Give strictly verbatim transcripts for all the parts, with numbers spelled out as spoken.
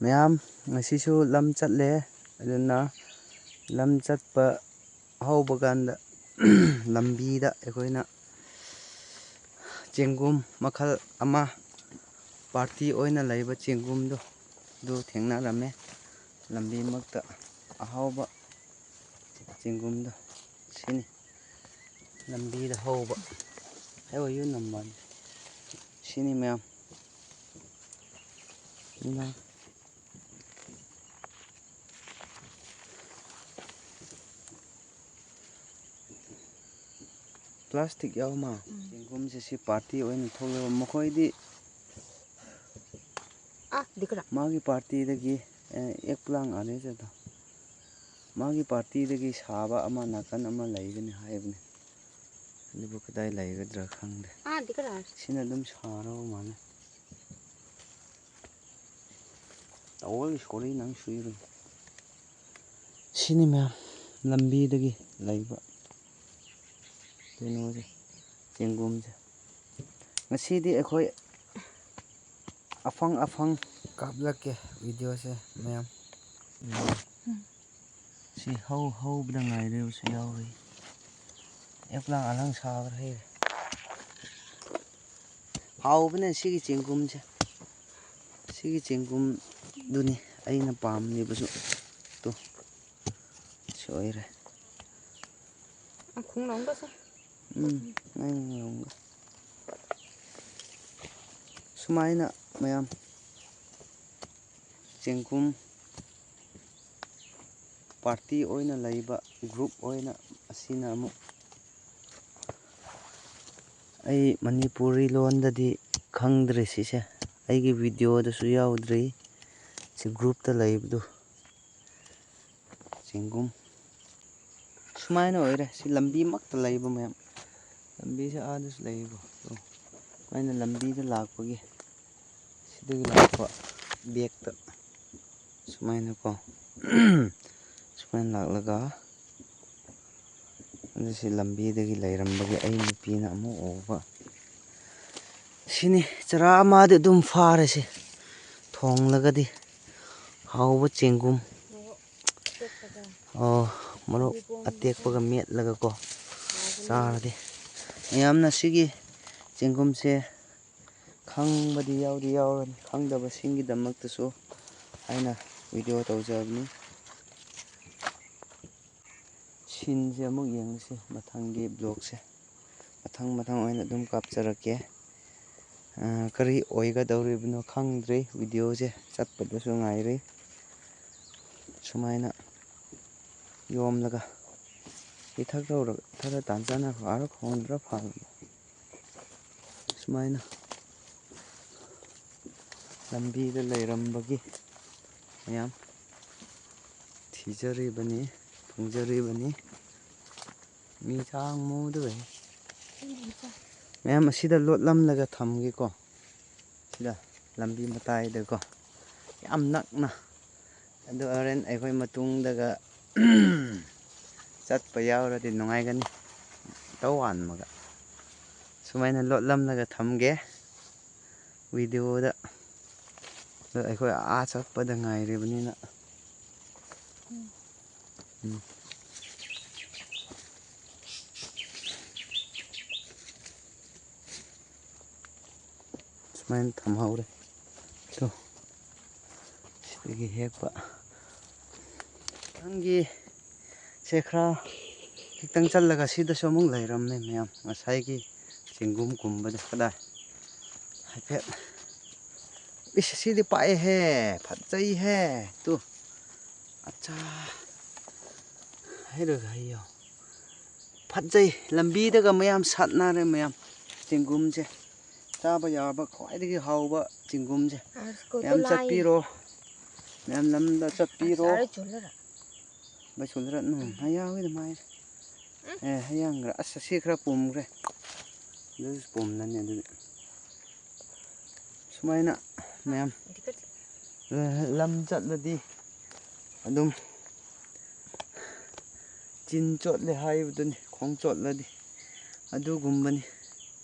ꯃꯌꯥꯝ, ꯉꯁꯤꯁꯨ ꯂꯝ ꯆꯠꯂꯦ꯫ ꯑꯗꯨꯅ ꯂꯝ ꯆꯠꯄ ꯍꯧꯕ ꯀꯥꯟꯗ ꯂꯝꯕꯤꯗ ꯑꯩꯈꯣꯏꯅ ꯆꯦꯡꯒꯨꯝ ꯃꯈꯜ ꯑꯃ, ꯄꯥꯔꯇꯤ ꯑꯣꯏꯅ ꯂꯩꯕ ꯆꯦꯡꯒꯨꯝꯗꯣ, ꯑꯗꯨ ꯊꯦꯡꯅꯔꯝꯃꯦ꯫ ꯂꯝꯕꯤꯃꯛꯇ ꯑꯍꯥꯎꯕ ꯆꯦꯡꯒꯨꯝꯗꯣ ꯁꯤꯅꯤ꯫ ꯂꯝꯕꯤꯗ ꯍꯧꯕ ꯍꯥꯏꯋꯥ ꯌꯨ ꯅꯝꯕꯔ ꯁꯤꯅꯤ ꯃꯌꯥꯝ꯫ ꯏꯃꯥ꯫ ꯄ꯭ꯂꯥꯁꯇꯤꯛ ꯌꯥꯎ ꯃꯥ꯫ ꯎꯝ꯫ ꯆꯦꯡꯒꯨꯝꯁꯦ ꯁꯤ ꯄꯥꯔꯇꯤ ꯑꯣꯏꯅ ꯊꯣꯛꯂꯦꯕ꯫ ꯃꯈꯣꯏꯗꯤ ꯑꯥ, ꯗꯤꯀꯔꯥ꯫ ꯃꯥꯒꯤ ꯄꯥꯔꯇꯤꯗꯒꯤ, ꯑꯦ, ꯑꯦꯛ ꯄ꯭ꯂꯥꯡ ꯑꯥꯅꯦ ꯆꯠꯇꯣ꯫ ꯃꯥꯒꯤ ꯄꯥꯔꯇꯤꯗꯒꯤ ꯁꯥꯕ ꯑꯃ ꯅꯥꯀꯟ ꯑꯃ ꯂꯩꯒꯅꯤ ꯍꯥꯏꯕꯅꯤ꯫ ꯑꯗꯨꯕꯨ ꯀꯗꯥꯏ ꯂꯩꯒꯗ꯭ꯔꯥ ꯈꯪꯗꯦ꯫ ꯑꯥ, ꯗꯤꯀꯔꯥ꯫ ꯁꯤꯅ ꯑꯗꯨꯝ ꯁꯥꯔꯕ ꯃꯥꯜꯂꯦ꯫ ꯇꯧꯕꯒꯤ ꯁꯣꯔꯤ ꯅꯪ ꯁꯨꯏꯔꯣꯏ꯫ ꯁꯤꯅꯤ ꯃꯌꯥꯝ ꯂꯝꯕꯤꯗꯒꯤ ꯂꯩꯕ ꯀꯩꯅꯣꯁꯦ, ꯆꯦꯡꯒꯨꯝꯁꯦ꯫ ꯉꯁꯤꯗꯤ ꯑꯩꯈꯣꯏ ꯑꯐꯪ ꯑꯐꯪ ꯀꯥꯞꯂꯛꯀꯦ ꯚꯤꯗꯤꯑꯣꯁꯦ ꯃꯌꯥꯝ꯫ ꯁꯤ ꯍꯧ ꯍꯧꯕꯗ ꯉꯥꯏꯔꯤꯕꯁꯨ ꯌꯥꯎꯔꯤ꯫ ꯑꯦꯛꯂꯥꯡ ꯑꯂꯥꯡ ꯁꯥꯈ꯭ꯔꯦ꯫ ꯍꯥꯎꯕꯅꯦ ꯁꯤꯒꯤ ꯆꯦꯡꯒꯨꯝꯁꯦ꯫ ꯁꯤꯒꯤ ꯆꯦꯡꯒꯨꯝꯗꯨꯅꯤ ꯑꯩꯅ ꯄꯥꯝꯂꯤꯕꯁꯨ꯫ ꯇꯨ꯫ ꯁꯤ ꯑꯣꯏꯔꯦ꯫ ꯎꯝ, ꯅꯪ ꯌꯦꯡꯉꯨ꯫ ꯁꯨꯃꯥꯏꯅ ꯃꯌꯥꯝ ꯆꯦꯡꯒꯨꯝ ꯄꯥꯔꯇꯤ ꯑꯣꯏꯅ ꯂꯩꯕ, ꯒ꯭ꯔꯨꯞ ꯑꯣꯏꯅ, ꯑꯁꯤꯅ ꯑꯃꯨꯛ ꯑꯩ ꯃꯅꯤꯄꯨꯔꯤ ꯂꯣꯟꯗꯗꯤ ꯈꯪꯗ꯭ꯔꯦ ꯁꯤꯁꯦ꯫ ꯑꯩꯒꯤ ꯚꯤꯗꯤꯑꯣꯗꯁꯨ ꯌꯥꯎꯗ꯭ꯔꯤ꯫ ꯁꯤ ꯒ꯭ꯔꯨꯞꯇ ꯂꯩꯕꯗꯨ꯫ ꯆꯦꯡꯒꯨꯝ꯫ ꯁꯨꯃꯥꯏꯅ ꯑꯣꯏꯔꯦ꯫ ꯁꯤ ꯂꯝꯕꯤꯃꯛꯇ ꯂꯩꯕ ꯃꯌꯥꯝ꯫ ꯂꯝꯕꯤꯁꯦ ꯑꯥꯗꯁꯨ ꯂꯩꯌꯦꯕ꯫ ꯇꯣ꯫ ꯁꯨꯃꯥꯏꯅ ꯂꯝꯕꯤꯗ ꯂꯥꯛꯄꯒꯤ, ꯁꯤꯗꯒꯤ ꯂꯥꯛꯄ ꯕꯦꯛꯇ ꯁꯨꯃꯥꯏꯅꯀꯣ꯫ ꯁꯨꯃꯥꯏꯅ ꯂꯥꯛꯂꯒ, ꯑꯗꯨ ꯁꯤ ꯂꯝꯕꯤꯗꯒꯤ ꯂꯩꯔꯝꯕꯒꯤ ꯑꯩ ꯅꯨꯄꯤꯅ ꯑꯃꯨꯛ ꯎꯕ꯫ ꯁꯤꯅꯤ, ꯆꯔꯥ ꯑꯃꯗꯤ ꯑꯗꯨꯝ ꯐꯥꯔꯦ ꯁꯤ꯫ ꯊꯣꯡꯂꯒꯗꯤ ꯍꯥꯎꯕ ꯆꯦꯡꯒꯨꯝ꯫ ꯑꯣ, ꯃꯣꯔꯣꯛ ꯑꯇꯦꯛꯄꯒ ꯃꯦꯠꯂꯒꯀꯣ ꯆꯥꯔꯗꯤ꯫ ꯃꯌꯥꯝꯅ ꯁꯤꯒꯤ ꯆꯦꯡꯒꯨꯝꯁꯦ ꯈꯪꯕꯗꯤ ꯌꯥꯎꯗꯤ ꯌꯥꯎꯔꯅꯤ, ꯈꯪꯗꯕꯁꯤꯡꯒꯤꯗꯃꯛꯇꯁꯨ ꯑꯩꯅ ꯚꯤꯗꯤꯑꯣ ꯇꯧꯖꯕꯅꯤ꯫ ꯁꯤꯟꯁꯦ ꯑꯃꯨꯛ ꯌꯦꯡꯉꯁꯤ ꯃꯊꯪꯒꯤ ꯕ꯭ꯂꯣꯛꯁꯦ꯫ ꯃꯊꯪ ꯃꯊꯪ ꯑꯣꯏꯅ ꯑꯗꯨꯝ ꯀꯥꯞꯆꯔꯛꯀꯦ꯫ ꯑ, ꯀꯔꯤ ꯑꯣꯏꯒꯗꯧꯔꯤꯕꯅꯣ ꯈꯪꯗ꯭ꯔꯤ꯫ ꯚꯤꯗꯤꯑꯣꯁꯦ ꯆꯠꯄꯗꯁꯨ ꯉꯥꯏꯔꯤ꯫ ꯁꯨꯃꯥꯏꯅ ꯌꯣꯝꯂꯒ ꯏꯊꯛ ꯇꯧꯔꯒ ꯏꯊꯛꯇ ꯇꯥꯟ ꯆꯥꯅ ꯐꯥꯔ ꯈꯣꯡꯗ꯭ꯔ ꯐꯥꯔꯒ ꯁꯨꯃꯥꯏꯅ ꯂꯝꯕꯤꯗ ꯂꯩꯔꯝꯕꯒꯤ ꯃꯌꯥꯝ ꯊꯤꯖꯔꯤꯕꯅꯤ, ꯐꯪꯖꯔꯤꯕꯅꯤ꯫ ꯃꯤ ꯆꯥꯡ ꯃꯨꯗꯕꯩ꯫ ꯃꯌꯥꯝ ꯑꯁꯤꯗ ꯂꯣꯠꯂꯝꯂꯒ ꯊꯝꯒꯦꯀꯣ꯫ ꯁꯤꯗ ꯂꯝꯕꯤ ꯃꯇꯥꯏꯗꯀꯣ꯫ ꯌꯥꯝ ꯅꯛꯅ꯫ ꯑꯗꯨ ꯍꯣꯔꯦꯟ ꯑꯩꯈꯣꯏ ꯃꯇꯨꯡꯗꯒ ꯆꯠꯄ ꯌꯥꯎꯔꯗꯤ ꯅꯨꯡꯉꯥꯏꯒꯅꯤ꯫ ꯇꯧ ꯋꯥꯟꯃꯒ꯫ ꯁꯨꯃꯥꯏꯅ ꯂꯣꯠꯂꯝꯂꯒ ꯊꯝꯒꯦ꯫ ꯚꯤꯗꯤꯑꯣꯗ꯫ ꯑꯗꯣ ꯑꯩꯈꯣꯏ ꯑꯥ ꯆꯠꯄꯗ ꯉꯥꯏꯔꯤꯕꯅꯤꯅ꯫ ꯎꯝ꯫ ꯁꯨꯃꯥꯏꯅ ꯊꯝꯍꯧꯔꯦ꯫ ꯇꯣ꯫ ꯁꯤꯗꯒꯤ ꯍꯦꯛꯄ꯫ ꯅꯪꯒꯤ ꯁꯦ ꯈꯔ ꯈꯤꯇꯪ ꯆꯠꯂꯒ ꯁꯤꯗꯁꯨ ꯑꯃꯨꯛ ꯂꯩꯔꯝꯃꯦ ꯃꯌꯥꯝ꯫ ꯉꯁꯥꯏꯒꯤ ꯆꯦꯡꯒꯨꯝ ꯀꯨꯝꯕꯗ ꯀꯗꯥꯏ? ꯍꯥꯏꯐꯦꯠ꯫ ꯏꯁ, ꯁꯤꯗꯤ ꯄꯥꯛꯑꯦꯍꯦ, ꯐꯖꯩꯍꯦ꯫ ꯇꯨ꯫ ꯑꯠꯆꯥ꯫ ꯍꯥꯏꯔꯒ ꯍꯥꯏꯌꯣ꯫ ꯐꯖꯩ꯫ ꯂꯝꯕꯤꯗꯒ ꯃꯌꯥꯝ ꯁꯥꯠꯅꯔꯦ ꯃꯌꯥꯝ꯫ ꯆꯦꯡꯒꯨꯝꯁꯦ꯫ ꯆꯥꯕ ꯌꯥꯕ ꯈ꯭ꯋꯥꯏꯗꯒꯤ ꯍꯥꯎꯕ ꯆꯦꯡꯒꯨꯝꯁꯦ꯫ ꯃꯌꯥꯝ ꯆꯠꯄꯤꯔꯣ꯫ ꯃꯌꯥꯝ ꯂꯝꯗ ꯆꯠꯄꯤꯔꯣ꯫ ꯃꯩ ꯁꯨꯜꯂꯔ꯫ ꯎꯝ, ꯍꯌꯥꯡꯒꯤꯗ ꯃꯥꯏ꯫ ꯎꯝ꯫ ꯑꯦ, ꯍꯌꯥꯡꯒ꯭ꯔ-, ꯑꯁ, ꯑꯁꯤ ꯈꯔ ꯄꯨꯝꯈ꯭ꯔꯦ꯫ ꯑꯗꯨꯁꯨ ꯄꯨꯝꯂꯅꯤ ꯑꯗꯨꯗꯤ꯫ ꯁꯨꯃꯥꯏꯅ ꯃꯌꯥꯝ ꯂ-, ꯂꯝ ꯆꯠꯂꯗꯤ ꯑꯗꯨꯝ ꯆꯤꯟ ꯆꯣꯠꯂꯦ ꯍꯥꯏꯕꯗꯨꯅꯤ, ꯈꯣꯡ ꯆꯣꯠꯂꯗꯤ꯫ ꯑꯗꯨꯒꯨꯝꯕꯅꯤ꯫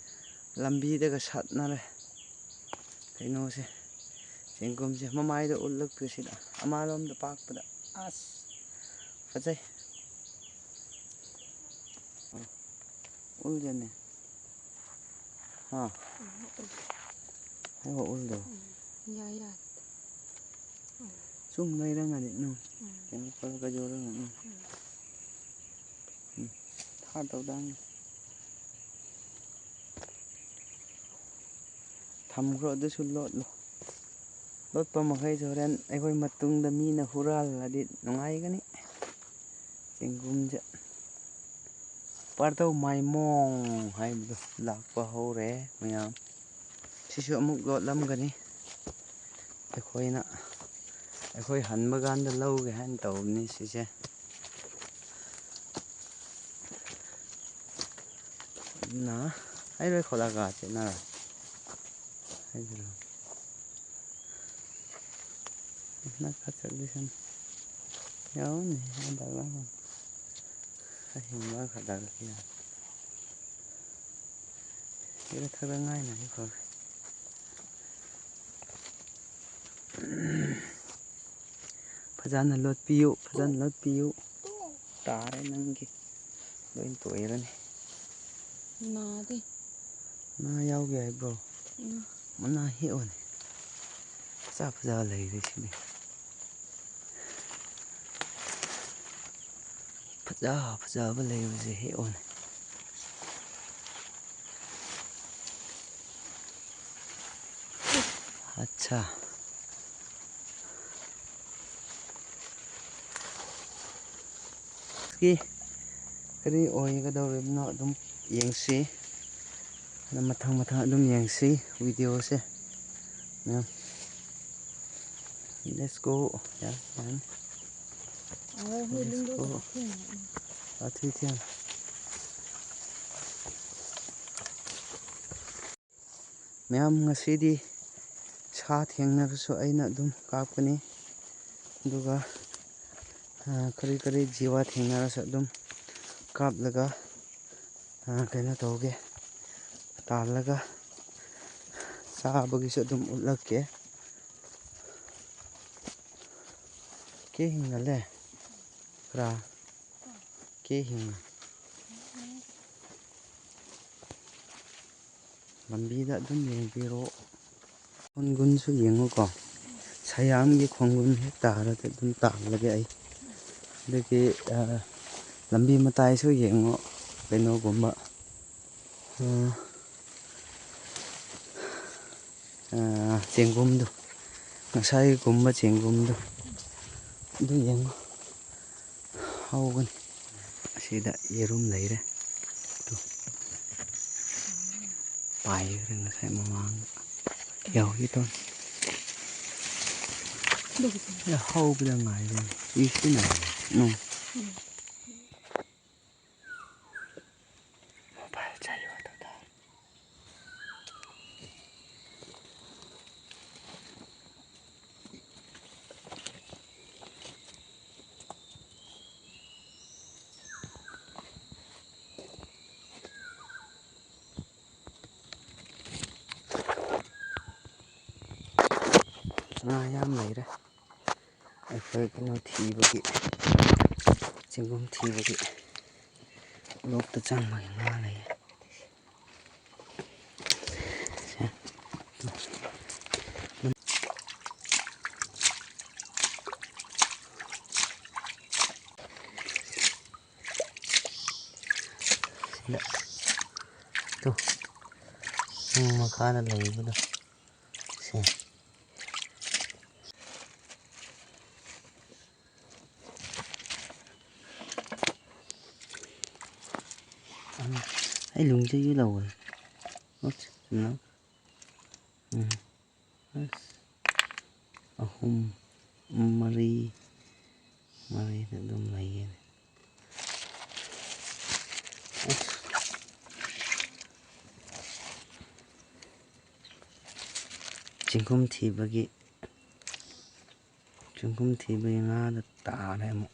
ꯂꯝꯕꯤꯗꯒ ꯁꯥꯠꯅꯔꯦ꯫ ꯀꯩꯅꯣꯁꯦ꯫ ꯆꯦꯡꯒꯨꯝꯁꯦ ꯃꯃꯥꯏꯗ ꯎꯠꯂꯛꯇꯣꯏꯁꯤꯗ, ꯑꯃꯥꯂꯣꯝꯗ ꯄꯥꯛꯄꯗ꯫ ꯑꯁ, ꯐꯖꯩ꯫ ꯎꯜꯗꯅꯦ꯫ ꯍꯥ? ꯍꯥꯏꯕ ꯎꯜꯗꯣ꯫ ꯎꯝ, ꯌꯥꯏ, ꯌꯥꯏ꯫ ꯆꯨꯝ ꯂꯩꯔꯪꯉꯗꯤ ꯅꯨꯡ꯫ ꯎꯝ꯫ ꯀꯩꯅꯣ ꯄꯜꯂꯒ ꯌꯣꯜꯂꯒ ꯅꯨꯡ꯫ ꯎꯝ꯫ ꯎꯝ꯫ ꯊꯥ ꯇꯧꯗꯪ꯫ ꯊꯝꯈ꯭ꯔꯣ, ꯑꯗꯨꯁꯨ ꯂꯣꯠꯂꯣ꯫ ꯂꯣꯠꯄ ꯃꯈꯩꯁꯦ ꯍꯣꯔꯦꯟ ꯑꯩꯈꯣꯏ ꯃꯇꯨꯡꯗ ꯃꯤꯅ ꯍꯨꯔꯥꯜꯂꯗꯤ ꯅꯨꯡꯉꯥꯏꯒꯅꯤ꯫ ꯆꯦꯡꯒꯨꯝꯁꯦ꯫ ꯄꯥꯔꯗꯧ ꯃꯥꯏꯃꯣꯡ ꯍꯥꯏꯕꯗꯣ ꯂꯥꯛꯄ ꯍꯧꯔꯦ ꯃꯌꯥꯝ꯫ ꯁꯤꯁꯨ ꯑꯃꯨꯛ ꯂꯣꯠꯂꯝꯒꯅꯤ꯫ ꯑꯩꯈꯣꯏꯅ, ꯑꯩꯈꯣꯏ ꯍꯟꯕ ꯀꯥꯟꯗ ꯂꯧꯒꯦ ꯍꯥꯏꯅ ꯇꯧꯕꯅꯤ ꯁꯤꯁꯦ꯫ ꯑꯗꯨꯅ ꯍꯥꯏꯔꯣꯏ ꯈꯣꯠꯂꯒ ꯆꯦꯠꯅꯔ ꯍꯥꯏꯗ꯭ꯔꯣ? ꯅꯛꯀ ꯆꯠꯂꯤꯁꯤꯅ ꯌꯥꯎꯅꯤ ꯍꯟꯗꯛ ꯑꯍꯤꯡꯕ ꯈꯗꯛ ꯌꯥ꯫ ꯁꯤꯗ ꯊꯛꯇ ꯉꯥꯏꯅ ꯑꯩꯈꯣꯏ꯫ ꯐꯖꯅ ꯂꯣꯠꯄꯤꯌꯨ, ꯐꯖꯅ ꯂꯣꯠꯄꯤꯌꯨ꯫ ꯇꯥꯔꯦ ꯅꯪꯒꯤ꯫ ꯂꯣꯏ ꯇꯣꯏꯔꯅꯤ꯫ ꯅꯥꯗꯦ꯫ ꯃꯅꯥ ꯌꯥꯎꯒꯦ ꯍꯥꯏꯕ꯭ꯔꯣ? ꯎꯝ꯫ ꯃꯅꯥ ꯍꯦꯛꯑꯣꯅꯦ꯫ ꯐꯖ ꯐꯖꯕ ꯂꯩꯔꯦ ꯁꯤꯗꯤ꯫ ꯐꯖ ꯐꯖꯕ ꯂꯩꯕꯁꯦ ꯍꯦꯛꯑꯣꯅꯦ꯫ ꯑꯠꯁꯥ꯫ ꯀꯤ ꯀꯔꯤ ꯑꯣꯏꯒꯗꯧꯔꯤꯕꯅꯣ ꯑꯗꯨꯝ ꯌꯦꯡꯁꯤ꯫ ꯑꯗꯨꯝ ꯃꯊꯪ ꯃꯊꯪ ꯑꯗꯨꯝ ꯌꯦꯡꯁꯤ ꯚꯤꯗꯤꯑꯣꯁꯦ꯫ ꯃꯌꯥꯝ꯫ Let's go꯫ ꯌꯥꯔꯦ, ꯌꯥꯔꯦ꯫ ꯑ, ꯍꯣꯏ, Let's ꯂꯤꯡꯗꯣ go꯫ ꯊꯦꯡꯉꯦ꯫ ꯎꯝ꯫ ꯑꯊꯨꯏ ꯊꯦꯡ꯫ ꯃꯌꯥꯝ, ꯉꯁꯤꯗꯤ ꯁꯥ ꯊꯦꯡꯅꯔꯁꯨ ꯑꯩꯅ ꯑꯗꯨꯝ ꯀꯥꯞꯀꯅꯤ꯫ ꯑꯗꯨꯒ, ꯑ, ꯀꯔꯤ ꯀꯔꯤ ꯖꯤꯕ ꯊꯦꯡꯅꯔꯁꯨ ꯑꯗꯨꯝ ꯀꯥꯞꯂꯒ, ꯑ, ꯀꯩꯅꯣ ꯇꯧꯒꯦ, ꯇꯥꯜꯂꯒ ꯆꯥꯕꯒꯤꯁꯨ ꯑꯗꯨꯝ ꯎꯠꯂꯛꯀꯦ꯫ ꯀꯦ ꯍꯤꯡꯒꯜꯂꯦ꯫ ꯈꯔ ꯀꯦ ꯍꯤꯡꯉꯦ꯫ ꯂꯝꯕꯤꯗ ꯑꯗꯨꯝ ꯌꯦꯡꯕꯤꯔꯣ꯫ ꯈꯣꯡꯒꯨꯟꯁꯨ ꯌꯦꯡꯉꯨꯀꯣ꯫ ꯁꯌꯥꯝꯒꯤ ꯈꯣꯡꯒꯨꯟ ꯍꯦꯛ ꯇꯥꯔꯗꯤ ꯑꯗꯨꯝ ꯇꯥꯜꯂꯒꯦ ꯑꯩ꯫ ꯑꯗꯒꯤ, ꯑ, ꯂꯝꯕꯤ ꯃꯇꯥꯏꯁꯨ ꯌꯦꯡꯉꯣ꯫ ꯀꯩꯅꯣꯒꯨꯝꯕ, ꯑ, ꯑ, ꯆꯦꯡꯒꯨꯝꯗꯣ, ꯉꯁꯥꯏꯒꯨꯝꯕ ꯆꯦꯡꯒꯨꯝꯗꯣ, ꯑꯗꯨ ꯌꯦꯡꯉꯣ, ꯍꯧꯒꯅꯤ꯫ ꯑꯁꯤꯗ ꯌꯦꯔꯨꯝ ꯂꯩꯔꯦ꯫ ꯇꯨ꯫ ꯄꯥꯏꯈ꯭ꯔꯦ ꯉꯁꯥꯏ ꯃꯃꯥꯡꯗ꯫ ꯌꯥꯎꯈꯤ ꯇꯧꯅꯤ꯫ ꯍꯧꯕꯗ ꯉꯥꯏꯔꯦ꯫ ꯏꯁꯤꯡ ꯅꯨꯡ꯫ ꯃꯣꯕꯥꯏꯜ ꯆꯥꯏꯌꯣ ꯑꯗꯨꯗ꯫ ꯉꯥ ꯌꯥꯝ ꯂꯩꯔꯦ꯫ ꯑꯩꯈꯣꯏ ꯀꯩꯅꯣ ꯊꯤꯕꯒꯤ, ꯆꯦꯡꯒꯨꯝ ꯊꯤꯕꯒꯤ ꯂꯣꯛꯇ ꯆꯪꯕꯒꯤ ꯉꯥ ꯂꯩꯌꯦ꯫ ꯁꯤꯗ ꯇꯨ, ꯎ ꯃꯈꯥꯗ ꯂꯩꯕꯗꯣ ꯁꯦ꯫ ꯑꯩ ꯂꯨꯡꯁꯦ ꯌꯨ ꯂꯧꯋꯦ꯫ ꯑꯁ, ꯆꯨꯝꯅ꯫ ꯎꯝ꯫ ꯑꯁ꯫ ꯑꯍꯨꯝ, ꯃꯔꯤ, ꯃꯔꯤꯗ ꯑꯗꯨꯝ ꯂꯩꯌꯦꯅꯦ꯫ ꯑꯁ꯫ ꯆꯤꯡꯒꯨꯝ ꯊꯤꯕꯒꯤ ꯆꯤꯡꯒꯨꯝ ꯊꯤꯕꯒꯤ ꯉꯥꯗ ꯇꯥꯔꯦ ꯑꯃꯨꯛ꯫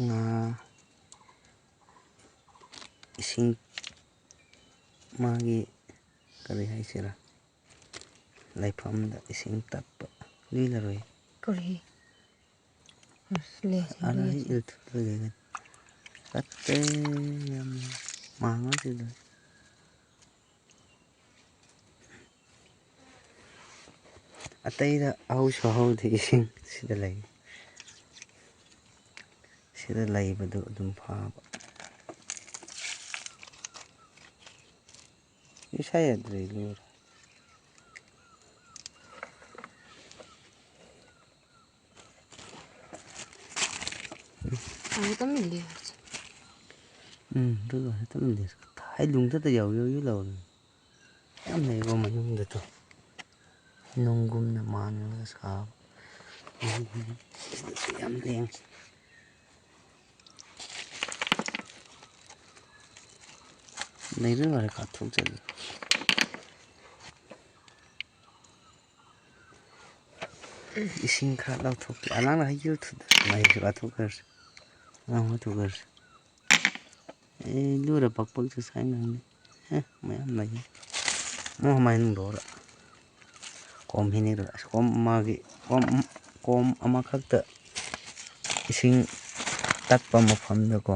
ꯉꯥ ꯏꯁꯤꯡ, ꯃꯥꯒꯤ ꯀꯔꯤ ꯍꯥꯏꯁꯤꯔꯥ, ꯂꯩꯐꯝꯗ ꯏꯁꯤꯡ ꯇꯠꯄ꯫ ꯂꯨꯏ ꯂꯔꯣꯏ꯫ ꯀꯔꯤ? ꯑꯁ, ꯂꯦꯁ ꯑꯗ ꯂꯦꯁ꯫ ꯑꯩ ꯏꯜ ꯊꯨꯗꯣꯏꯒꯦ꯫ ꯀꯠꯇꯦ ꯌꯥꯝ ꯃꯥꯡꯉ ꯁꯤꯗ꯫ ꯑꯇꯩꯗ ꯍꯧꯁꯨ ꯍꯧꯗꯦ, ꯏꯁꯤꯡ ꯁꯤꯗ ꯂꯩ꯫ ꯁꯤꯗ ꯂꯩꯕꯗꯨ ꯑꯗꯨꯝ ꯐꯥꯕ꯫ ꯏꯁꯥ ꯌꯥꯗ꯭ꯔꯦ, ꯂꯣꯏꯔꯦ꯫ ꯑꯃꯨꯛꯇ ꯃꯤꯜꯂꯤ ꯍꯥꯏꯁꯦ꯫ ꯎꯝ, ꯑꯗꯨꯒ ꯍꯦꯛꯇ ꯃꯤꯜꯂꯤ꯫ ꯊꯥꯏ ꯂꯨꯡꯗꯇ ꯌꯥꯎ, ꯌꯥꯎ, ꯌꯥꯎ ꯂꯥꯎꯔꯦ꯫ ꯌꯥꯝ ꯂꯩꯕ ꯃꯅꯨꯡꯗ ꯇꯣ꯫ ꯅꯨꯡꯒꯨꯝꯅ ꯃꯥꯟꯅꯔꯒ ꯁꯥꯕ꯫ ꯁꯤꯗꯁꯨ ꯌꯥꯝ ꯂꯦꯡꯉꯤ꯫ ꯂꯩꯔꯣꯏ ꯃꯥꯜꯂꯦ, ꯀꯥꯞꯊꯣꯛꯆꯒꯦ꯫ ꯏꯁꯤꯡ ꯈꯔ ꯂꯧꯊꯣꯛꯀꯦ꯫ ꯑꯉꯥꯡꯅ ꯍꯩ ꯌꯨ ꯊꯨꯗ-, ꯃꯍꯤꯛꯁꯨ ꯀꯥꯊꯣꯛꯈ꯭ꯔꯁꯤ꯫ ꯑꯉꯥꯡ ꯍꯣꯏ ꯊꯨꯈ꯭ꯔꯁꯤ꯫ ꯑꯦ, ꯂꯨꯔ ꯄꯛꯄꯛꯁꯨ ꯁꯥꯏꯅ ꯍꯪꯉꯤ꯫ ꯑꯦ, ꯃꯌꯥꯝ ꯂꯩ꯫ ꯃꯣ ꯃꯥꯏ ꯅꯨꯡꯗꯣꯔ꯫ ꯀꯣꯝ ꯍꯤꯅꯤꯔ꯫ ꯑꯁ, ꯀꯣꯝ ꯑꯃꯒꯤ, ꯀꯣꯝ, ꯀꯣꯝ ꯑꯃꯈꯛꯇ ꯏꯁꯤꯡ ꯇꯠꯄ ꯃꯐꯝꯗꯀꯣ꯫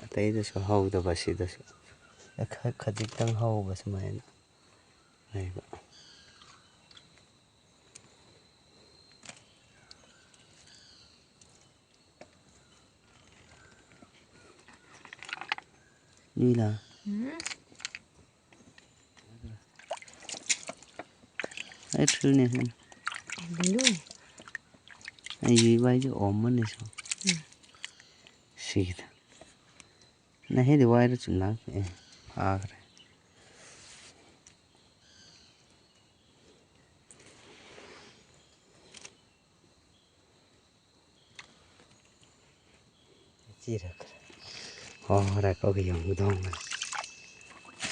ꯑꯇꯩꯗꯁꯨ ꯍꯧꯗꯕ, ꯁꯤꯗꯁꯨ ꯈ-, ꯈꯖꯤꯛꯇꯪ ꯍꯧꯕ ꯁꯨꯃꯥꯏꯅ ꯂꯩꯕ꯫ ꯂꯨꯏꯂꯥ? ꯎꯝ꯫ ꯑꯩ ꯐꯤꯜꯅꯦ ꯁꯤꯅ꯫ ꯑꯗꯨ ꯂꯨꯏ꯫ ꯑꯩ ꯌꯨꯏꯕ ꯍꯥꯏꯁꯦ ꯑꯣꯝꯕꯅꯦ ꯁꯨꯝ꯫ ꯎꯝ꯫ ꯁꯤꯒꯤꯗ꯫ ꯅꯍꯦꯗꯤ ꯋꯥꯏꯔ ꯆꯨꯝꯅ꯫ ꯑꯦ, ꯐꯥꯈ꯭ꯔꯦ꯫ ꯆꯤꯔꯛꯈ꯭ꯔꯦ꯫ ꯍꯣ, ꯍꯣꯔꯦꯟ ꯀꯧꯒꯦ ꯌꯦꯡꯉꯨꯗꯧ ꯃꯥꯜꯂꯦ꯫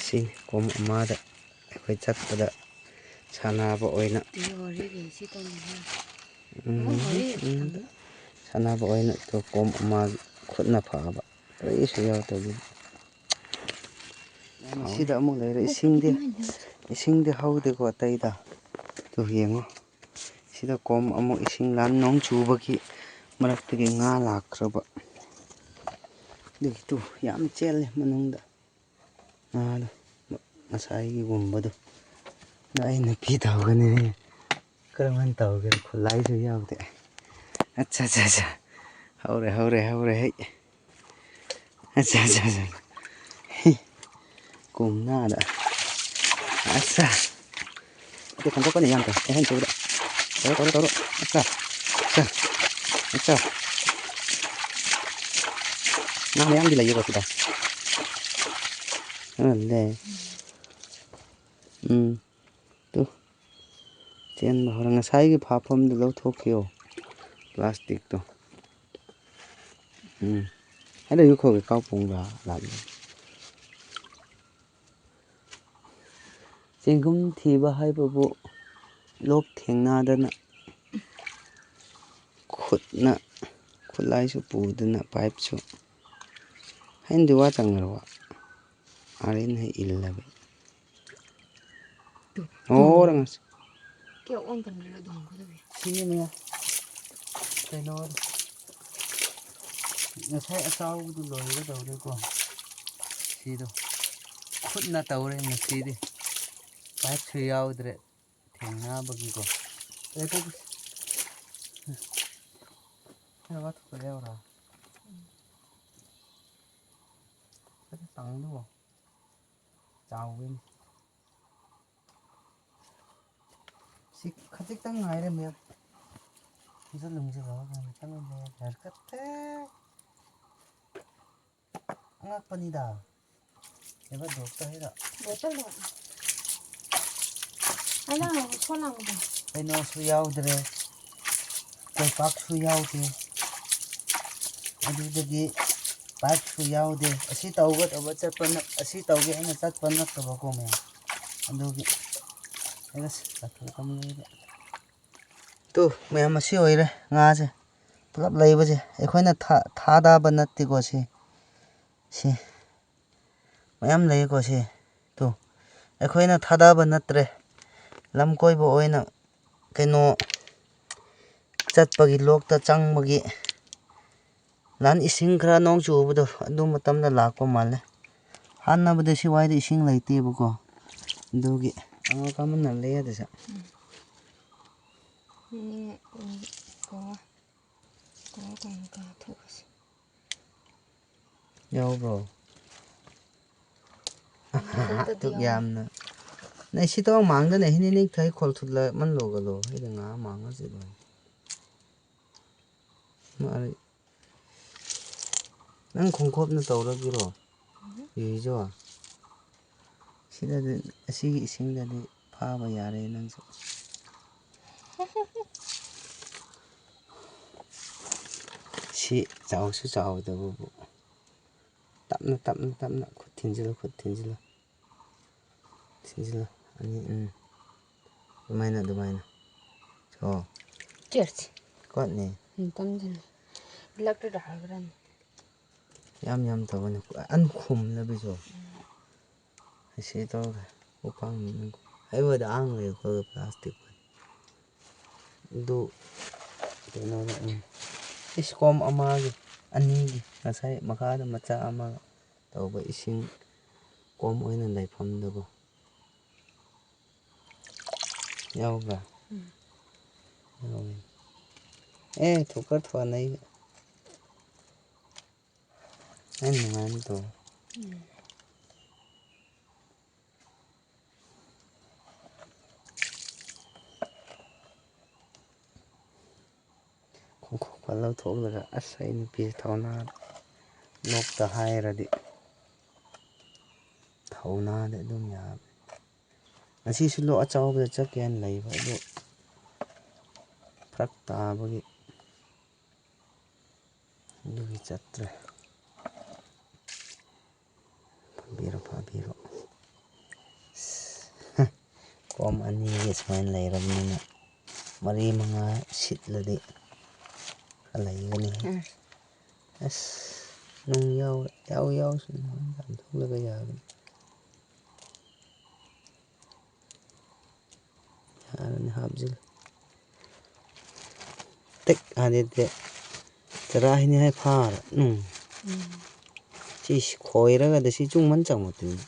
ꯁꯤ ꯀꯣꯝ ꯑꯃꯗ ꯑꯩꯈꯣꯏ ꯆꯠꯄꯗ ꯁꯥꯟꯅꯕ ꯑꯣꯏꯅ꯫ ꯎꯝ, ꯎꯝ꯫ ꯁꯥꯟꯅꯕ ꯑꯣꯏꯅ ꯇꯣ ꯀꯣꯝ ꯑꯃ ꯈꯨꯠꯅ ꯐꯥꯕ꯫ ꯀꯔꯤꯁꯨ ꯌꯥꯎꯗꯕꯤ꯫ ꯁꯤꯗ ꯑꯃꯨꯛ ꯂꯩꯔꯦ ꯏꯁꯤꯡꯗꯤ꯫ ꯏꯁꯤꯡꯗꯤ ꯍꯧꯗꯦꯀꯣ ꯑꯇꯩꯗ꯫ ꯇꯨ ꯌꯦꯡꯉꯣ꯫ ꯁꯤꯗ ꯀꯣꯝ ꯑꯃꯨꯛ ꯏꯁꯤꯡ ꯂꯥꯟ, ꯅꯣꯡ ꯆꯨꯕꯒꯤ ꯃꯔꯛꯇꯒꯤ ꯉꯥ ꯂꯥꯛꯈ꯭ꯔꯕ꯫ ꯑꯗꯨꯒꯤ ꯇꯨ ꯌꯥꯝ ꯆꯦꯜꯂꯦ ꯃꯅꯨꯡꯗ꯫ ꯉꯥꯗꯣ ꯉꯁꯥꯏꯒꯤꯒꯨꯝꯕꯗꯣ꯫ ꯑꯗꯣ ꯑꯩ ꯅꯨꯄꯤ ꯇꯧꯒꯅꯤ꯫ ꯀꯔꯝꯍꯥꯏꯅ ꯇꯧꯒꯦ? ꯈꯨꯠꯂꯥꯏꯁꯨ ꯌꯥꯎꯗꯦ꯫ ꯑꯠꯆꯥ, ꯑꯠꯆꯥ, ꯑꯠꯆꯥ꯫ ꯍꯧꯔꯦ, ꯍꯧꯔꯦ, ꯍꯧꯔꯦ, ꯍꯩ꯫ ꯑꯠꯆꯥ, ꯑꯠꯆꯥ, ꯑꯠꯆꯥ꯫ ꯍꯤ꯫ ꯀꯨꯝꯅꯥꯗ꯫ ꯑꯠꯆꯥ꯫ ꯑꯗꯨ ꯈꯟꯗꯣꯛꯀꯅꯤ ꯌꯥꯝ ꯐꯩ꯫ ꯑꯩ ꯍꯥꯏꯅ ꯇꯧꯕꯗ꯫ ꯇꯧꯔꯣ, ꯇꯧꯔꯣ, ꯇꯧꯔꯣ꯫ ꯑꯠꯆꯥ꯫ ꯑꯠꯆꯥ꯫ ꯑꯠꯆꯥ꯫ ꯉꯥ ꯃꯌꯥꯝꯗꯤ ꯂꯩꯌꯦꯀꯣ ꯁꯤꯗ꯫ ꯑ, ꯂꯩ꯫ ꯎꯝ꯫ ꯇꯨ꯫ ꯆꯦꯟꯕ ꯍꯧꯔꯦ꯫ ꯉꯁꯥꯏꯒꯤ ꯐꯥꯐꯝꯗꯨ ꯂꯧꯊꯣꯛꯈꯤꯌꯣ꯫ ꯄ꯭ꯂꯥꯁꯇꯤꯛꯇꯣ꯫ ꯎꯝ꯫ ꯑꯩꯅ ꯌꯨꯈꯣꯒꯦ ꯀꯥꯎ ꯄꯣꯡꯕ ꯂꯥꯛꯂꯦ꯫ ꯆꯦꯡꯒꯨꯝ ꯊꯤꯕ ꯍꯥꯏꯕꯕꯨ ꯂꯣꯛ ꯊꯦꯡꯅꯗꯅ ꯈꯨꯠꯅ, ꯈꯨꯠꯂꯥꯏꯁꯨ ꯄꯨꯗꯅ ꯄꯥꯏꯞꯁꯨ꯫ ꯍꯩꯅꯗꯤ ꯋꯥ ꯆꯪꯉꯔꯣ꯫ ꯑꯥꯔꯦꯟ ꯍꯩ ꯏꯜꯂꯕ꯫ ꯇꯨ꯫ ꯑꯣ, ꯔꯪꯉꯁꯤ꯫ ꯀꯌꯥ ꯑꯣꯟ ꯀꯟꯕꯤꯔꯣ ꯑꯗꯨꯝ ꯈꯨꯗꯝꯁꯦ꯫ ꯁꯤꯅꯦ꯫ ꯀꯩꯅꯣ, ꯉꯁꯥꯏ ꯑꯆꯥꯎꯕꯗꯨ ꯂꯣꯏꯒꯗꯧꯔꯦꯀꯣ꯫ ꯁꯤꯗꯣ ꯈꯨꯠꯅ ꯇꯧꯔꯦ ꯉꯁꯤꯗꯤ꯫ ꯄꯥꯏꯞꯁꯨ ꯌꯥꯎꯗ꯭ꯔꯦ꯫ ꯊꯦꯡꯅꯕꯒꯤꯀꯣ꯫ ꯑꯦ, ꯑꯗꯨꯗꯤ꯫ ꯈꯔ ꯋꯥꯊꯣꯛꯄ ꯌꯥꯎꯔꯥ? ꯈꯔ ꯇꯥꯡꯗꯣ꯫ ꯆꯥꯎꯋꯤꯅꯦ꯫ ꯁꯤ ꯈꯖꯤꯛꯇꯪ ꯉꯥꯏꯔꯦ, ꯃꯌꯥꯝ꯫ ꯐꯨꯖꯜꯂꯨ, ꯐꯨꯖꯜꯂꯨ, ꯃꯌꯥꯝ ꯆꯪꯉꯝꯃꯦ꯫ ꯌꯥꯔꯀꯠꯇꯦ꯫ ꯑꯉꯛꯄꯅꯤꯗ꯫ ꯅꯦꯕ ꯗꯣꯛꯇꯔ ꯍꯥꯏꯔ꯫ ꯕꯣꯇꯜꯗꯣ꯫ ꯑꯩꯅ ꯍꯥꯏꯕ ꯁꯣ ꯂꯥꯡꯕꯗꯣ꯫ ꯀꯩꯅꯣꯁꯨ ꯌꯥꯎꯗ꯭ꯔꯦ꯫ ꯀꯣꯝꯄꯥꯛꯁꯨ ꯌꯥꯎꯗꯦ꯫ ꯑꯗꯨꯗꯒꯤ ꯄꯥꯏꯞꯁꯨ ꯌꯥꯎꯗꯦ꯫ ꯑꯁꯤ ꯇꯧꯒꯗꯕ ꯆꯠꯄ ꯅꯠ-, ꯑꯁꯤ ꯇꯧꯒꯦ ꯍꯥꯏꯅ ꯆꯠꯄ ꯅꯠꯇꯕꯀꯣ ꯃꯌꯥꯝ꯫ ꯑꯗꯨꯒꯤ ꯑꯩꯅ ꯆꯠꯊꯣꯛꯄꯅꯦꯕ꯫ ꯇꯨ, ꯃꯌꯥꯝ ꯑꯁꯤ ꯑꯣꯏꯔꯦ ꯉꯥꯁꯦ꯫ ꯄꯨꯂꯞ ꯂꯩꯕꯁꯦ꯫ ꯑꯩꯈꯣꯏꯅ ꯊꯥ-, ꯊꯥꯗꯕ ꯅꯠꯇꯦꯀꯣ ꯁꯤ꯫ ꯁꯤ꯫ ꯃꯌꯥꯝ ꯂꯩꯌꯦꯀꯣ ꯁꯤ꯫ ꯇꯨ꯫ ꯑꯩꯈꯣꯏꯅ ꯊꯥꯗꯕ ꯅꯠꯇ꯭ꯔꯦ, ꯂꯝ ꯀꯣꯏꯕ ꯑꯣꯏꯅ ꯀꯩꯅꯣ ꯆꯠꯄꯒꯤ, ꯂꯣꯛꯇ ꯆꯪꯕꯒꯤ꯫ ꯂꯥꯟ ꯏꯁꯤꯡ ꯈꯔ ꯅꯣꯡ ꯆꯨꯕꯗꯣ ꯑꯗꯨ ꯃꯇꯝꯗ ꯂꯥꯛꯄ ꯃꯥꯜꯂꯦ꯫ ꯍꯥꯟꯅꯕꯗ ꯁꯤꯋꯥꯏꯗ ꯏꯁꯤꯡ ꯂꯩꯇꯦꯕꯀꯣ, ꯑꯗꯨꯒꯤ ꯑꯉꯥꯡ ꯀꯃꯟꯅ ꯂꯩ ꯑꯗꯨꯁꯨ꯫ ꯌꯥꯎꯕ꯭ꯔꯣ? ꯃꯊꯛꯇꯗꯤ ꯑꯗꯨꯛ ꯌꯥꯎꯋꯦ꯫ ꯌꯥꯝꯅ꯫ ꯅ ꯁꯤ ꯇꯧ ꯃꯥꯡꯗꯅ ꯍꯤꯅꯤ ꯅꯤꯛ ꯊꯩ ꯈꯣꯜ ꯊꯨꯠꯂ ꯃꯟ ꯂꯣꯒ ꯂꯣ꯫ ꯍꯩꯗ ꯉꯥ ꯃꯥꯡꯉꯁꯤ ꯂꯣꯏ꯫ ꯃꯥꯔꯤ꯫ ꯅꯪ ꯈꯣꯡꯀꯣꯞꯅ ꯇꯧꯔꯒꯤꯔꯣ? ꯌꯨꯏꯖꯣ? ꯁꯤꯗꯗꯤ, ꯑꯁꯤꯒꯤ ꯏꯁꯤꯡꯗꯗꯤ ꯐꯥꯕ ꯌꯥꯔꯦ ꯅꯪꯁꯨ꯫ ꯁꯤ ꯆꯥꯎꯁꯨ ꯆꯥꯎꯗꯕꯕꯨ꯫ ꯇꯞꯅ, ꯇꯞꯅ, ꯇꯞꯅ꯫ ꯈꯨꯠ ꯊꯤꯟꯖꯤꯜꯂꯨ, ꯈꯨꯠ ꯊꯤꯟꯖꯤꯜꯂꯨ꯫ ꯊꯤꯟꯖꯤꯜꯂꯨ꯫ ꯑꯅꯤ, ꯎꯝ꯫ ꯑꯗꯨꯃꯥꯏꯅ, ꯑꯗꯨꯃꯥꯏꯅ꯫ ꯁꯣ꯫ ꯆꯦꯔꯁꯤ꯫ ꯀꯣꯠꯅꯤ꯫ ꯎꯝ, ꯇꯝꯖꯤꯜꯂꯨ꯫ ꯏꯂꯦꯛꯇ꯭ꯔꯤꯛ ꯍꯥꯏꯕ꯭ꯔꯥꯅꯦ? ꯌꯥꯝ, ꯌꯥꯝ ꯇꯧꯕꯅꯤ꯫ ꯑꯟ ꯈꯨꯝꯂꯕꯤꯁꯨ꯫ ꯁꯤ ꯇꯧꯔꯒ ꯎꯄꯥꯡ ꯑꯩꯉꯣꯟꯗ ꯑꯍꯥꯡꯕ ꯑꯩꯈꯣꯏꯒꯤ ꯄ꯭ꯂꯥꯁꯇꯤꯛ ꯑꯗꯨ ꯀꯩꯅꯣꯗ, ꯎꯝ꯫ ꯏꯁ ꯀꯣꯝ ꯑꯃꯒꯤ, ꯑꯅꯤꯒꯤ, ꯉꯁꯥꯏ ꯃꯈꯥꯗ ꯃꯆꯥ ꯑꯃ ꯇꯧꯕ ꯏꯁꯤꯡ ꯀꯣꯝ ꯑꯣꯏꯅ ꯂꯩꯐꯝꯗꯨꯕꯨ ꯌꯥꯎꯕ꯭ꯔꯥ? ꯎꯝ꯫ ꯌꯥꯎꯋꯦ꯫ ꯑꯦ, ꯊꯣꯛꯀ ꯊꯣꯛꯅꯩ꯫ ꯑꯩ ꯅꯨꯡꯉꯥꯏꯅ ꯇꯧ꯫ ꯎꯝ꯫ ꯈꯣꯡꯈꯣꯛꯄ ꯂꯧꯊꯣꯛꯂꯒ, ꯑꯁ, ꯑꯩ ꯅꯨꯄꯤꯁꯦ ꯊꯧꯅꯥ ꯂꯣꯛꯇ ꯍꯥꯏꯔꯗꯤ ꯊꯧꯅꯥꯗꯤ ꯑꯗꯨꯝ ꯌꯥꯕꯅꯤ꯫ ꯉꯁꯤꯁꯨ ꯂꯣꯛ ꯑꯆꯧꯕꯗ ꯆꯠꯀꯦꯅ ꯂꯩꯕ ꯑꯗꯨ ꯐꯔꯛ ꯇꯥꯕꯒꯤ ꯑꯗꯨꯒꯤ ꯆꯠꯇ꯭ꯔꯦ꯫ ꯐꯥꯕꯤꯔꯣ, ꯐꯥꯕꯤꯔꯣ꯫ ꯀꯣꯝ ꯑꯅꯤꯒꯤ ꯁꯨꯃꯥꯏꯅ ꯂꯩꯔꯕꯅꯤꯅ ꯃꯔꯤ ꯃꯉꯥ ꯁꯤꯠꯂꯗꯤ ꯈꯔ ꯂꯩꯒꯅꯤ꯫ ꯎꯝ꯫ ꯑꯁ, ꯅꯨꯡ ꯌꯥꯎ-, ꯌꯥꯎ-, ꯌꯥꯎꯁꯨ ꯅꯨꯡ ꯌꯥꯝ ꯊꯣꯛꯂꯒ ꯌꯥꯒꯅꯤ꯫ ꯑꯗꯨꯅꯤ ꯍꯥꯞꯆꯤꯜꯂꯨ꯫ ꯇꯦꯛ ꯍꯥꯏꯗꯤ ꯇꯦꯛ꯫ ꯆꯔꯥ ꯍꯤꯅꯤ ꯍꯥꯏ ꯐꯥꯔ꯫ ꯎꯝ꯫ ꯎꯝ꯫ ꯁꯤ ꯈꯣꯏꯔꯒꯗꯤ ꯁꯤ ꯆꯨꯡꯃꯟ ꯆꯪꯕꯗꯨꯅꯤ꯫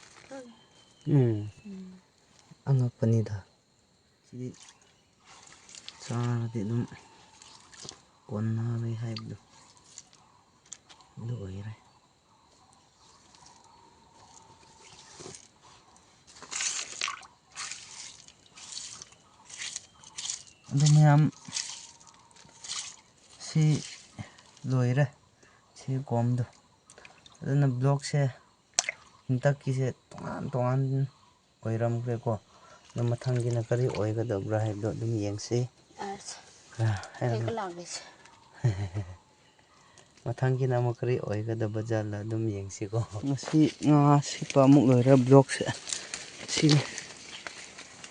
ꯎꯝ꯫ ꯎꯝ꯫ ꯑꯉꯛꯄꯅꯤꯗ꯫ ꯁꯤꯗꯤ ꯆꯥꯔꯗꯤ ꯑꯗꯨꯝ ꯀꯣꯟꯅꯔꯦ ꯍꯥꯏꯕꯗꯣ ꯑꯗꯨ ꯑꯣꯏꯔꯦ꯫ ꯑꯗꯨ ꯃꯌꯥꯝ ꯁꯤ ꯂꯣꯏꯔꯦ꯫ ꯁꯤ ꯀꯣꯝꯗꯣ꯫ ꯑꯗꯨꯅ vlogꯁꯦ ꯍꯟꯗꯛꯀꯤꯁꯦ ꯇꯣꯉꯥꯟ ꯇꯣꯉꯥꯟ ꯑꯣꯏꯔꯝꯈ꯭ꯔꯦꯀꯣ꯫ ꯑꯗꯣ ꯃꯊꯪꯒꯤꯅ ꯀꯔꯤ ꯑꯣꯏꯒꯗꯕ꯭ꯔꯥ ꯍꯥꯏꯕꯗꯣ ꯑꯗꯨꯝ ꯌꯦꯡꯁꯤ꯫ ꯑꯁ, ꯑ, ꯍꯥꯏꯔꯣ꯫ ꯊꯦꯡꯒꯠꯂꯛꯑꯦꯁꯦ꯫ ꯃꯊꯪꯒꯤꯅ ꯑꯃꯨꯛ ꯀꯔꯤ ꯑꯣꯏꯒꯗꯕ ꯖꯥꯠꯂ ꯑꯗꯨꯝ ꯌꯦꯡꯁꯤꯀꯣ꯫ ꯉꯁꯤ ꯉꯥ ꯁꯤꯠꯄ ꯑꯃꯨꯛ ꯂꯣꯏꯔꯦ vlogꯁꯦ꯫ ꯁꯤꯅꯤ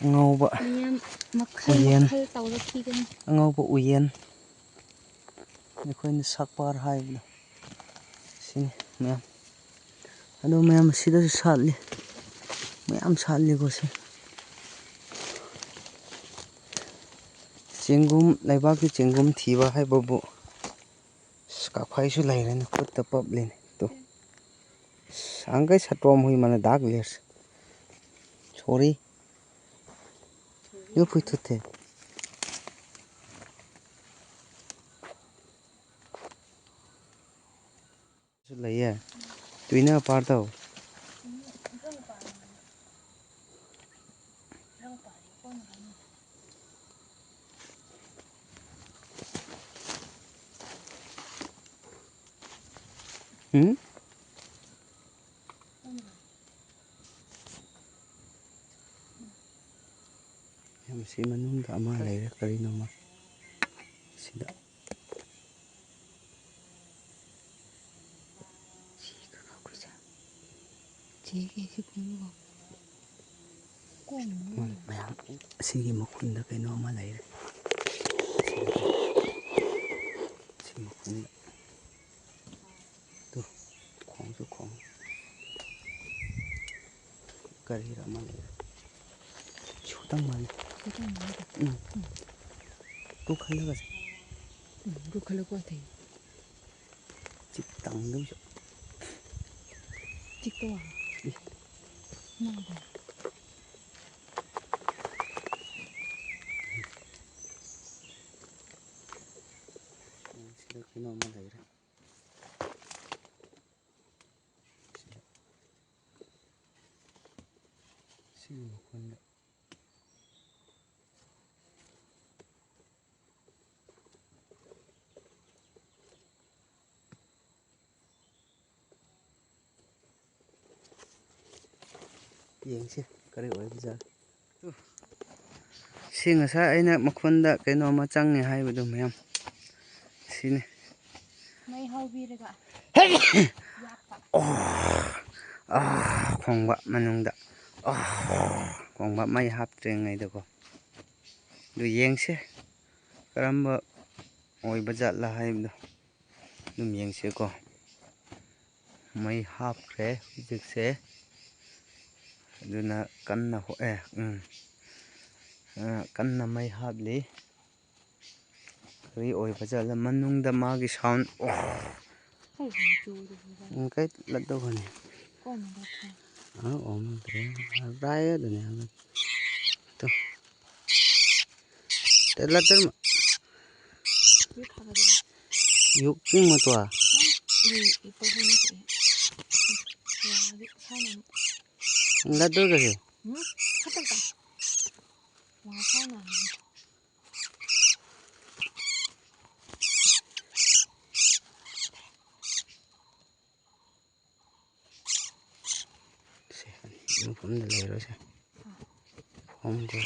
ꯑꯉꯧꯕ ꯃꯌꯥꯝ ꯃꯈꯜ ꯎꯌꯦꯟ꯫ ꯃꯈꯜ ꯇꯧꯔꯛꯈꯤꯒꯅꯤ꯫ ꯑꯉꯧꯕ ꯎꯌꯦꯟ꯫ ꯑꯩꯈꯣꯏꯅ ꯁꯛꯄꯥꯔ ꯍꯥꯏꯕꯗꯣ ꯁꯤꯅꯤ ꯃꯌꯥꯝ꯫ ꯑꯗꯣ ꯃꯌꯥꯝ ꯑꯁꯤꯗꯁꯨ ꯁꯥꯠꯂꯤ꯫ ꯃꯌꯥꯝ ꯁꯥꯠꯂꯤꯀꯣ ꯁꯤ꯫ ꯆꯦꯡꯒꯨꯝ, ꯂꯩꯕꯥꯛꯀꯤ ꯆꯦꯡꯒꯨꯝ ꯊꯤꯕ ꯍꯥꯏꯕꯕꯨ ꯑꯁ, ꯀꯥꯐꯩꯁꯨ ꯂꯩꯔꯦꯅꯦ, ꯈꯨꯠꯇ ꯄꯞꯂꯤꯅꯦ꯫ ꯇꯨ꯫ ꯑꯁ, ꯑꯪꯀꯩ ꯁꯇ꯭ꯔꯣꯝ ꯍꯨꯏ ꯃꯥꯅ ꯗꯥꯛ ꯂꯩꯔꯁꯦ꯫ Sorry꯫ ꯌꯨ ꯐꯨꯏ ꯊꯨꯠꯊꯦ꯫ ꯁꯨ ꯂꯩꯌꯦ꯫ ꯇꯨꯏꯅ ꯄꯥꯔ ꯇꯧ꯫ ꯎꯝ? ꯌꯥꯝ ꯁꯤ ꯃꯅꯨꯡꯗ ꯑꯃ ꯂꯩꯔꯦ, ꯀꯔꯤꯅꯣꯃ꯫ ꯁꯤꯗ꯫ ꯃꯌꯥꯝ, ꯑꯁꯤꯒꯤ ꯃꯈꯨꯟꯗ ꯀꯩꯅꯣ ꯑꯃ ꯂꯩꯔꯦ꯫ ꯁꯤ ꯃꯈꯨꯟꯗ꯫ ꯇꯨ, ꯈꯣꯡꯁꯨ ꯈꯣꯡ꯫ ꯀꯔꯤꯔ ꯑꯃ ꯂꯩꯔꯦ꯫ ꯁꯨꯇꯪ ꯃꯥꯜꯂꯤ꯫ ꯎꯝ꯫ ꯄꯨꯈꯠꯂꯒꯁꯦ꯫ ꯎꯝ, ꯄꯨꯈꯠꯂꯒ ꯊꯦꯡ꯫ ꯆꯤꯛ ꯇꯪꯗꯧꯁꯨ꯫ ꯆꯤꯛꯇꯣ꯫ ꯏ꯫ ꯃꯥꯗꯣ꯫ ꯁꯤꯗ ꯀꯩꯅꯣꯝꯃ ꯂꯩꯔꯦ꯫ ꯁꯤꯒꯤ ꯃꯈꯣꯟꯗ꯫ ꯌꯦꯡꯁꯤ ꯀꯔꯤ ꯑꯣꯏꯕꯖꯥꯠꯅꯣ꯫ ꯁꯤ ꯉꯁꯥꯏ ꯑꯩꯅ ꯃꯈꯣꯟꯗ ꯀꯩꯅꯣꯝꯃ ꯆꯪꯉꯦ ꯍꯥꯏꯕꯗꯣ ꯃꯌꯥꯝ꯫ ꯁꯤꯅꯤ꯫ ꯃꯩ ꯍꯧꯕꯤꯔꯒ ꯌꯥꯛꯄ꯫ ꯑꯣ, ꯑꯥ, ꯈꯣꯡꯕ ꯃꯅꯨꯡꯗ꯫ ꯑꯥ, ꯈꯣꯡꯕ ꯃꯩ ꯍꯥꯞꯇ꯭ꯔꯤꯉꯩꯗꯀꯣ꯫ ꯑꯗꯨ ꯌꯦꯡꯁꯦ ꯀꯔꯝꯕ ꯑꯣꯏꯕ ꯖꯥꯠꯂꯥ ꯍꯥꯏꯕꯗꯣ꯫ ꯑꯗꯨꯝ ꯌꯦꯡꯁꯦꯀꯣ꯫ ꯃꯩ ꯍꯥꯞꯈ꯭ꯔꯦ ꯍꯧꯖꯤꯛꯁꯦ꯫ ꯑꯗꯨꯅ ꯀꯟꯅ ꯍꯣ-, ꯑꯦ, ꯎꯝ꯫ ꯑ, ꯀꯟꯅ ꯃꯩ ꯍꯥꯞꯂꯤ꯫ ꯀꯔꯤ ꯑꯣꯏꯕ ꯖꯥꯠꯂ? ꯃꯅꯨꯡꯗ ꯃꯥꯒꯤ sound, ꯑꯣ꯫ ꯎꯝ, ꯀꯩ ꯂꯠꯇꯧ ꯈꯅꯤ? ꯑ, ꯑꯣ, ꯃꯗ꯭ꯔꯦ꯫ ꯔꯥꯏ ꯑꯗꯨꯅꯦ꯫ ꯇꯨ꯫ ꯇꯦꯂꯥ ꯇꯔꯃ꯫ ꯌꯨꯛ ꯆꯤꯡ ꯃꯇꯣ꯫ ꯂꯗꯨꯔꯒꯁꯦ꯫ ꯁꯦ, ꯑꯅꯤ ꯃꯐꯝꯗ ꯂꯩꯔꯣꯏꯁꯦ꯫ ꯈꯣꯡꯗꯦ꯫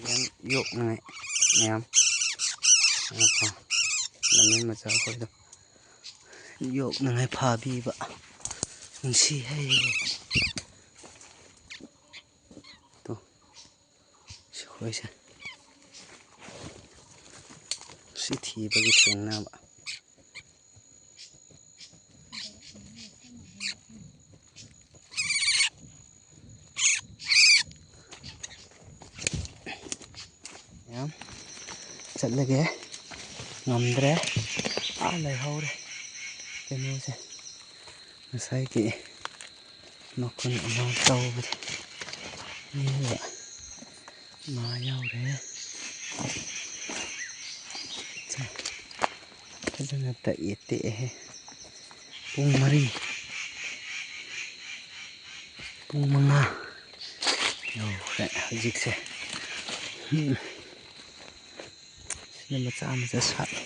ꯌꯦꯟ ꯌꯣꯛꯅꯉꯥꯏ ꯃꯌꯥꯝ꯫ ꯉꯥꯏꯈꯣ꯫ ꯂꯝꯃꯦꯟ ꯃꯆꯥ ꯑꯩꯈꯣꯏꯗꯣ ꯌꯣꯛꯅꯉꯥꯏ ꯐꯥꯕꯤꯕ꯫ ꯅꯨꯡꯁꯤ ꯍꯩ꯫ ꯇꯣ꯫ ꯁꯤꯈꯣꯏꯁꯦ꯫ ꯁꯤ ꯊꯤꯕꯒꯤ ꯊꯦꯡꯅꯕ꯫ ꯆꯠꯂꯒꯦ꯫ ꯉꯝꯗ꯭ꯔꯦ꯫ ꯑꯥ ꯂꯩꯍꯧꯔꯦ ꯀꯩꯅꯣꯁꯦ꯫ ꯉꯁꯥꯏꯒꯤ ꯃꯈꯨꯟ ꯑꯃ ꯇꯧꯕꯗꯣ꯫ ꯃꯤꯒ ꯃꯥ ꯌꯥꯎꯔꯦ꯫ ꯐꯖꯅ ꯇꯛꯑꯦ, ꯇꯦꯛꯑꯦꯍꯦ꯫ ꯄꯨꯡ ꯃꯔꯤ, ꯄꯨꯡ ꯃꯉꯥ ꯌꯧꯈ꯭ꯔꯦ ꯍꯧꯖꯤꯛꯁꯦ꯫ ꯎꯝ꯫ ꯁꯤꯅ ꯃꯆꯥ ꯃꯆꯥ ꯁꯥꯠꯂꯤ꯫